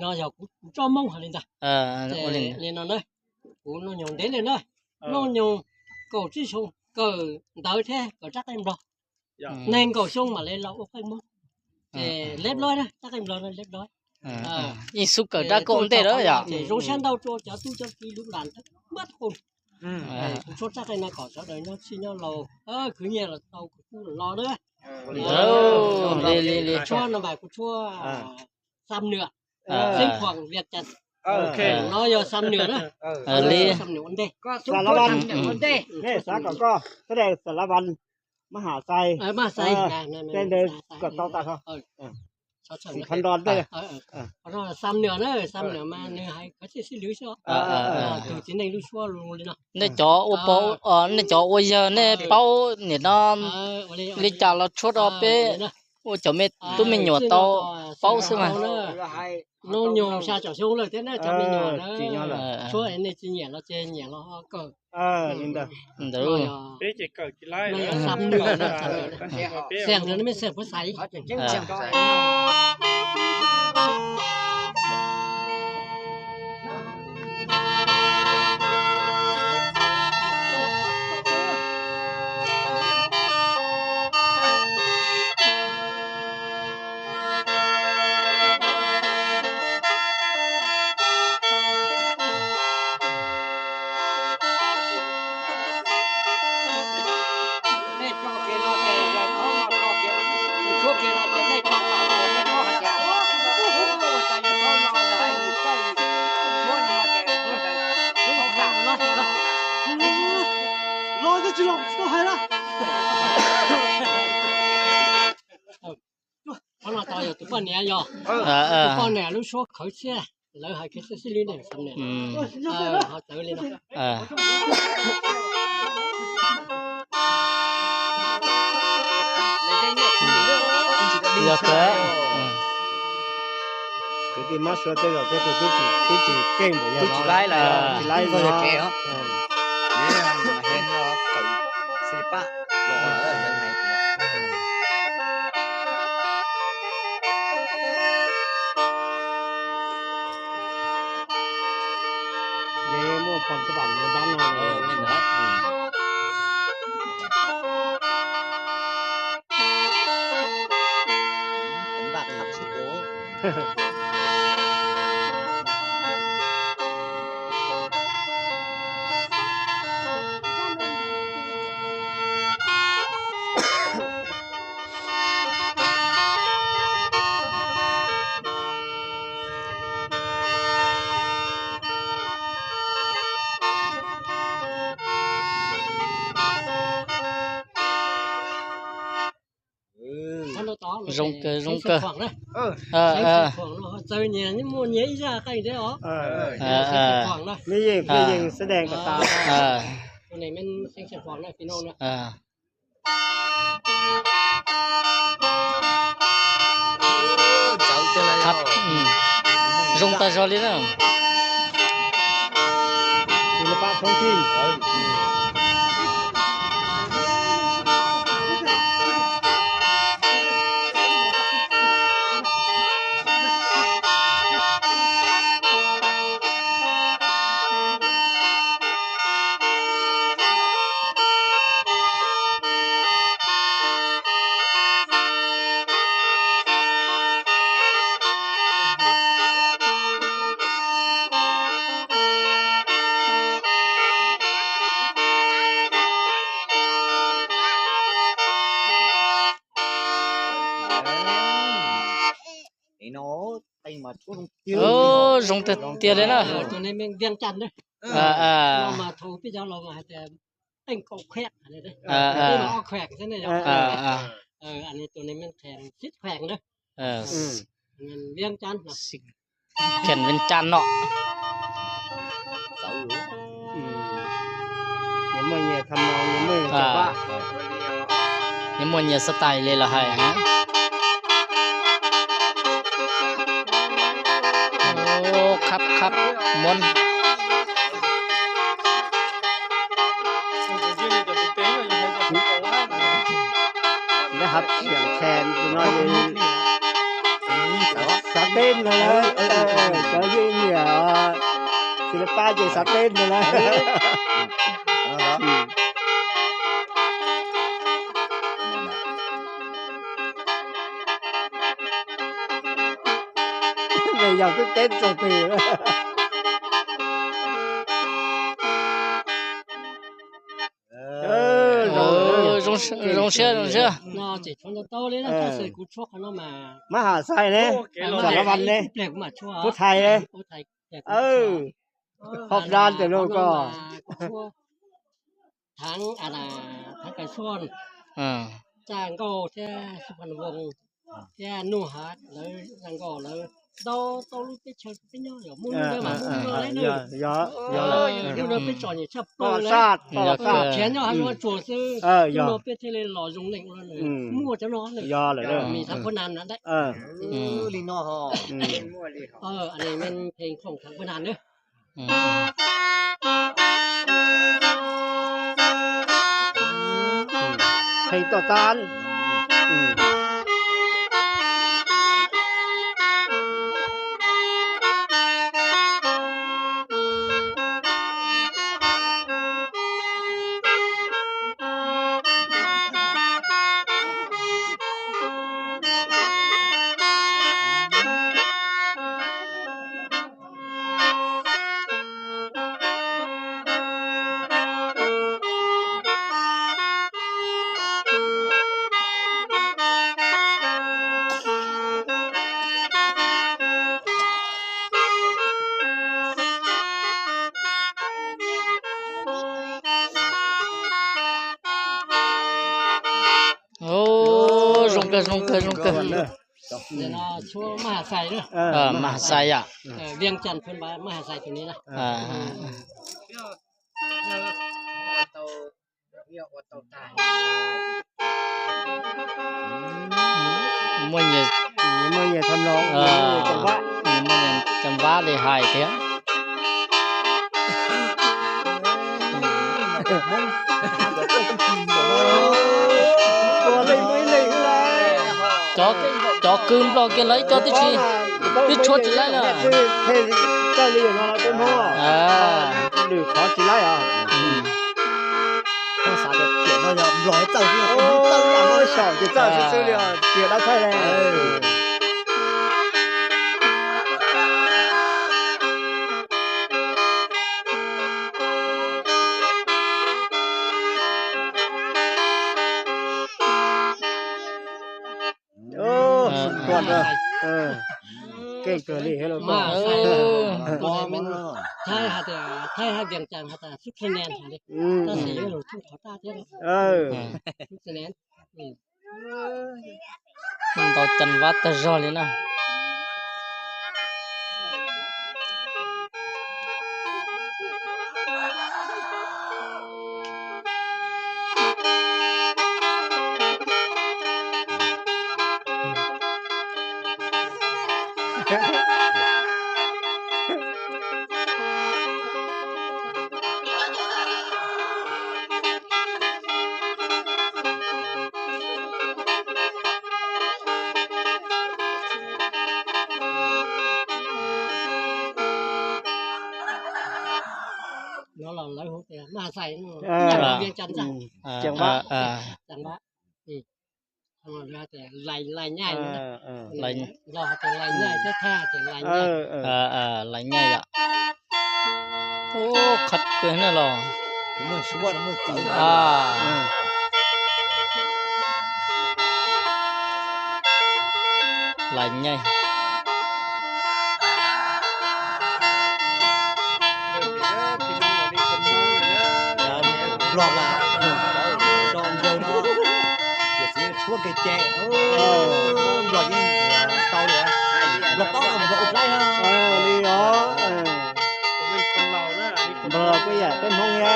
No yog kuv tsob Hmoob hais li ntawd. Li no na, kuv Nuj Nyoog ntev li na, Nuj Nyoog kaum tsib xyoo kawm ntawv thiab kawm rab qeej Nplog. Nees nkaum xyoo mam li los ua qeej Hmoob. Ces leb loib na, rab qeej Nplog na leb loib. Yeej xub kawm rab qeej ua ntej lawm yog. Ces zoo siab ntau rau cov tub cov ki lub las thawj muab qus. Kuv tshuab rab qeej no kom sawv daws nyob sij nyob laus, khwv nyiaj los tau, khwv kub los los na. Li li li. Tshuab no mas kuv tshuab Xam Nws, Xeeb Khuam Vias Cas. No yog Xam Nws na. Li Xam Nws ua ntej. Xam Nws ua ntej. Nej xav kom koj, koj daim Xam Nws Mab Ham Xais. Mab Ham Xais, tej ntawd kom tau tas ho. Xam Nws na, Xam Nws mas nws hais kov txij sib lwv xwb. Tus txiv neej lub suab li no. Nej cov ua, nej cov ua yawg nej paub nim no li cas los tshuab rau peb ua cov me tub me nyuam tau paub xwb mas. Nuj Nyoog xya caum xyoo lawm thiab na, cov me nyuam na, tshuab nej tsis nyiam los ces nyiam los kawm. Ntawd. Xeem no mej xeem puab xaiv. Qhov no tau yog tus poj niam yog, tus poj niam lub suab khawv siab, lawv hais khawv siab sib lwb ne, ho txawv li no. Yog kawg. Kwv tij mab suav tej zaum tej tug twb tsis keej npaum yog, tsis laib lawm, tsis laib no. Muaj phom xab vam nab no. Zoo kawg, zoo kawg. Txawv nyias muaj nyias ib zaj qeej thiab os. Mej yeej, mej yeej xab dees kom tas. Zoo tas zog li na. Zoo tiag tiag li na. Kheem Vias Cas no. Nyias muaj nyias style li los hais. Khab khab muab. Lawv hab xiam khen tus no li. Xav teb no na, cov yeej nyiam tsis pab ces xav teb no na. Yog twb teb txog twg. Zoo siab, zoo siab. Mab Hais Xais ne, Xas Las Vas ne, Pub Thais ne. Hauv dab tes lug ko. Thaav Kais Xuaj, Txaj Nkauj thiab Xu Phan Voos thiab Nuj Hav lawv, Txaj Nkauj lawv ntau tau lub teb chaws peb nyob yog muaj lub ntawd mas muaj lub no lawm na. Lub no peb tsom nyem tshaj plaws lawm, khiav nyob hav zoov tsuag xwb. Lub no peb thiaj li los zoo neej ua muaj cov no lawm. Mis thav Phuv Nas na ntawd. Li no ho. Pheej khoom thav Phuv Nas na. Pheej toj tab. Zoo kawg, zoo kawg, zoo kawg. Mab Hais Xais yom. Muaj nyias, muaj nyias tham no, muaj nyias cov vab li hais thiab. Cov kwv Nplog kiag lawv ib co twb tsis, twb tshuab tsis laib na. Lwm qhov tsis laib os. Xav tias tiam no yog Nplog txawj, xyaum ces txawj xwb xwb li os, tiam dab txhaij le. Keej kawg li. Thaib hais tias, Thaib hais Vias Cas hais tias Switzerland li, tab sis yuav lug txhub qhov daj thiab. Switzerland. Ntau cov vab tag zog li na. Lawv hu tias Mab Hais Xais, Vias Cas ntag. Lawv hais tias lais, lais nyaij, lais nyaij thiab Thaib hais tias lais nyaij. Lais nyaij yom. Qhov kawg na los. Lais nyaij. Nplog mas, so nkaus no, yawm txiv tshuab kev cai, Nplog yeej tau li, Nplog paub Nplog ua laib no. Li os, Nplog kuj yam peb Hmoob thiab,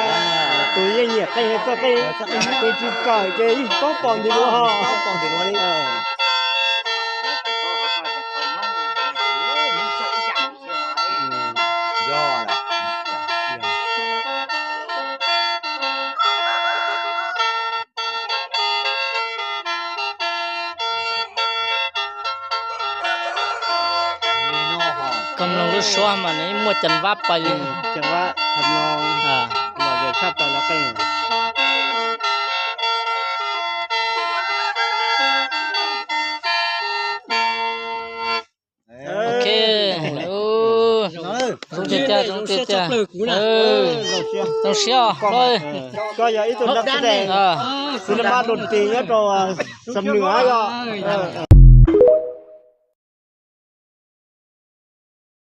tus yeej nyiam qeej txoj qeej, tus tsis kawm ces yeej paub pom nti lua ho. Koj mloog lub suab mas nws muaj cov vab pais li. Cov vab tham no, los tshaj plaws los qeej. Ok. Zoo siab, zoo siab, zoo siab os. Koj yog ib tug nab, kuv nab mas lus tis nyob rau Xam Nws yog.